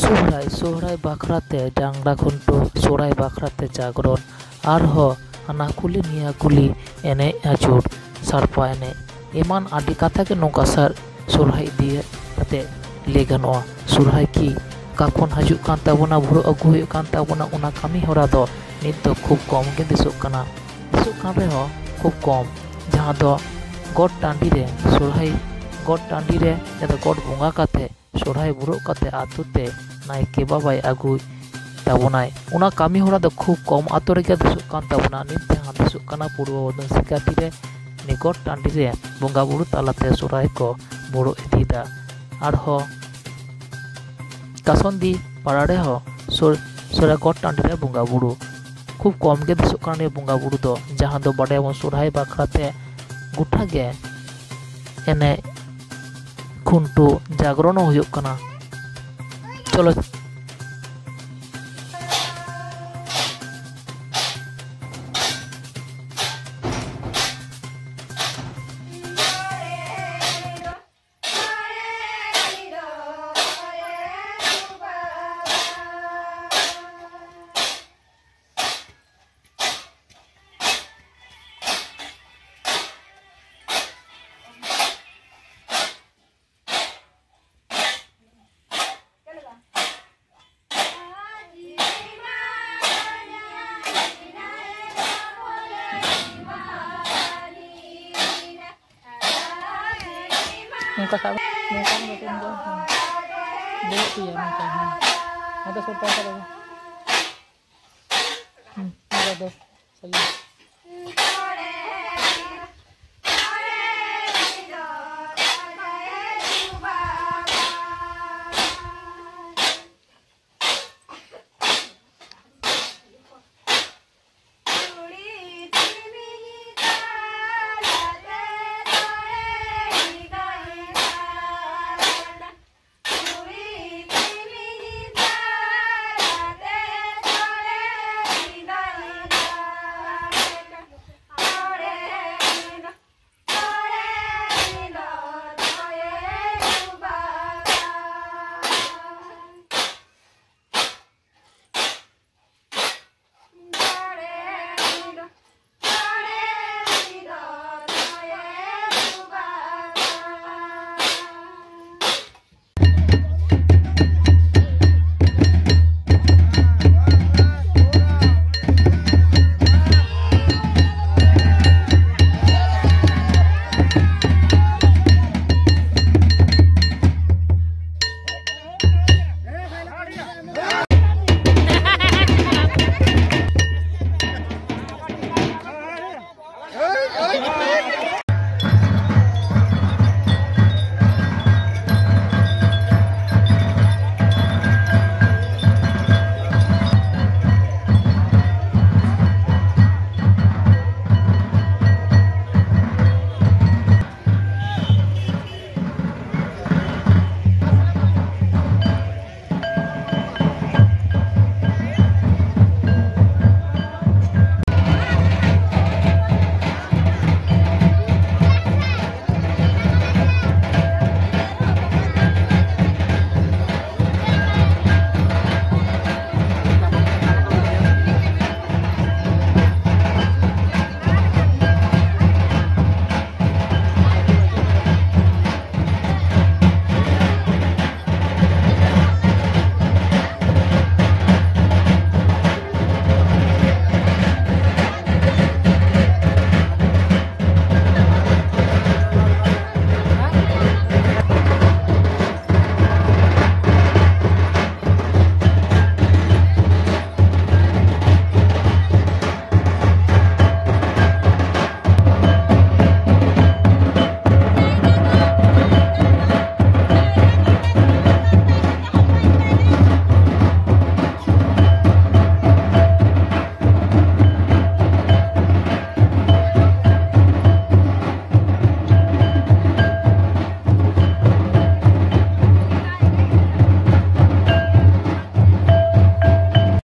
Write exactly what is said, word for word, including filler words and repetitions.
ᱥᱚᱦᱨᱟᱭ, ᱥᱚᱦᱨᱟᱭ ᱵᱟᱠᱷᱨᱟ ᱛᱮ ᱰᱟᱝᱨᱟ ᱠᱷᱩᱱᱴᱟᱹᱣ, ᱥᱚᱦᱨᱟᱭ ᱵᱟᱠᱷᱨᱟ ᱛᱮ ᱡᱟᱜᱽᱨᱚᱱ, ᱟᱨᱦᱚᱸ ᱦᱟᱱᱟ ᱠᱩᱞᱦᱤ ᱱᱤᱭᱟᱹ ᱠᱩᱞᱦᱤ ᱮᱱᱮᱡ ᱟᱹᱪᱩᱨ, ᱥᱟᱲᱯᱟ ᱮᱱᱮᱡ, ᱮᱢᱟᱱ ᱟᱹᱰᱤ ᱠᱟᱛᱷᱟ ᱜᱮ ᱱᱚᱝᱠᱟ ᱥᱟᱨ ᱥᱚᱦᱨᱟᱭ ᱤᱫᱤ ᱠᱟᱛᱮ ᱞᱟᱹᱭ ᱜᱟᱱᱚᱜᱼᱟ᱾ ᱥᱚᱦᱨᱟᱭ ᱠᱤ ᱚᱠᱟ ᱠᱷᱚᱱ ᱦᱤᱡᱩᱜ ᱠᱟᱱ ᱛᱟᱵᱚᱱᱟ, ᱵᱷᱩᱲᱟᱹ ᱟᱹᱜᱩ ᱦᱩᱭᱩᱜ ᱠᱟᱱ ᱛᱟᱵᱚᱱᱟ, ᱚᱱᱟ ᱠᱟᱹᱢᱤ ᱦᱚᱨᱟ ᱫᱚ ᱱᱤᱛ ᱫᱚ ᱠᱷᱩᱵ ᱠᱚᱢ ᱜᱮ ᱫᱤᱥᱚᱜ ᱠᱟᱱᱟ᱾ ᱫᱤᱥᱚᱜ ᱠᱟᱱ ᱨᱮᱦᱚᱸ ᱠᱷᱩᱵ ᱠᱚᱢ, ᱡᱟᱦᱟᱸ ᱫᱚ ᱜᱚᱴ ᱴᱟᱺᱰᱤ ᱨᱮ ᱥᱚᱦᱨᱟᱭ, ᱜᱚᱴ ᱴᱟᱺᱰᱤ ᱨᱮ ᱡᱟᱦᱟᱸ ᱫᱚ ᱜᱚᱴ ᱵᱚᱸᱜᱟ ᱠᱟᱛᱮ ᱥᱚᱦᱨᱟᱭ ᱵᱷᱩᱲᱟᱹᱜ ᱠᱟᱛᱮ ᱟᱛᱳ ᱛᱮ ᱱᱟᱭᱠᱮ ᱵᱟᱵᱟᱭ ᱟᱹᱜᱩᱭ ᱛᱟᱵᱚᱱᱟᱭ᱾ ᱚᱱᱟ ᱠᱟᱹᱢᱤ ᱦᱚᱨᱟ ᱫᱚ ᱠᱷᱩᱵ ᱠᱚᱢ ᱟᱛᱳ ᱨᱮᱜᱮ ᱫᱤᱥᱚᱜ ᱠᱟᱱ ᱛᱟᱵᱚᱱᱟ᱾ ᱱᱤᱛ ᱡᱟᱦᱟᱸ ᱫᱤᱥᱚᱜ ᱠᱟᱱᱟ ᱯᱩᱨᱵᱚ ᱵᱚᱨᱫᱷᱚᱢᱟᱱ ᱥᱤᱠᱟᱴᱤ ᱨᱮ ᱱᱤᱜᱚᱨ ᱴᱟᱺᱰᱤ ᱨᱮ ᱵᱚᱸᱜᱟ ᱵᱩᱨᱩ ᱛᱟᱞᱟᱛᱮ ᱥᱚᱦᱨᱟᱭ ᱠᱚ ᱵᱷᱩᱲᱟᱹᱜ ᱤᱫᱤᱭᱮᱫᱟ᱾ ᱟᱨᱦᱚᱸ ᱠᱟᱥᱚᱱᱫᱤ ᱯᱟᱲᱟ ᱨᱮᱦᱚᱸ ᱥᱚᱨ-, ᱥᱚᱦᱨᱟᱭ ᱜᱚᱴ ᱴᱟᱺᱰᱤ ᱨᱮ ᱵᱚᱸᱜᱟ ᱵᱩᱨᱩ ᱠᱷᱩᱵ ᱠᱚᱢ ᱜᱮ ᱫᱤᱥᱚᱜ ᱠᱟᱱᱟ ᱱᱤᱭᱟᱹ ᱵᱚᱸᱜᱟ ᱵᱩᱨᱩ ᱫᱚ, ᱡᱟᱦᱟᱸ ᱫᱚ ᱵᱟᱰᱟᱭᱟᱵᱚᱱ ᱥᱚᱦᱨᱟᱭ ᱵᱟᱠᱷᱨᱟ ᱛᱮ ᱜᱚᱴᱟ ᱜᱮ ᱮᱱᱮᱡ, ᱠᱷᱩᱱᱴᱟᱹᱣ, ᱡᱟᱜᱽᱨᱚᱱ ᱦᱚᱸ ᱦᱩᱭᱩᱜ ᱠᱟᱱᱟ᱾ ᱪᱚᱞᱚ᱾ ᱱᱚᱝᱠᱟ ᱥᱟᱵ, ᱱᱚᱝᱠᱟ ᱦᱚᱸ ᱵᱟᱠᱚ ᱮᱢ ᱫᱟ᱾ ᱦᱮᱸ᱾ ᱵᱚᱦᱚᱜ ᱛᱮᱭᱟ ᱱᱚᱝᱠᱟ, ᱦᱮᱸ᱾ ᱟᱫᱚ ᱥᱚᱨᱠᱟᱨ ᱥᱟᱵ ᱟᱵᱚ᱾ ᱦᱮᱸ, ᱱᱚᱝᱠᱟ ᱫᱚ ᱥᱟᱵ᱾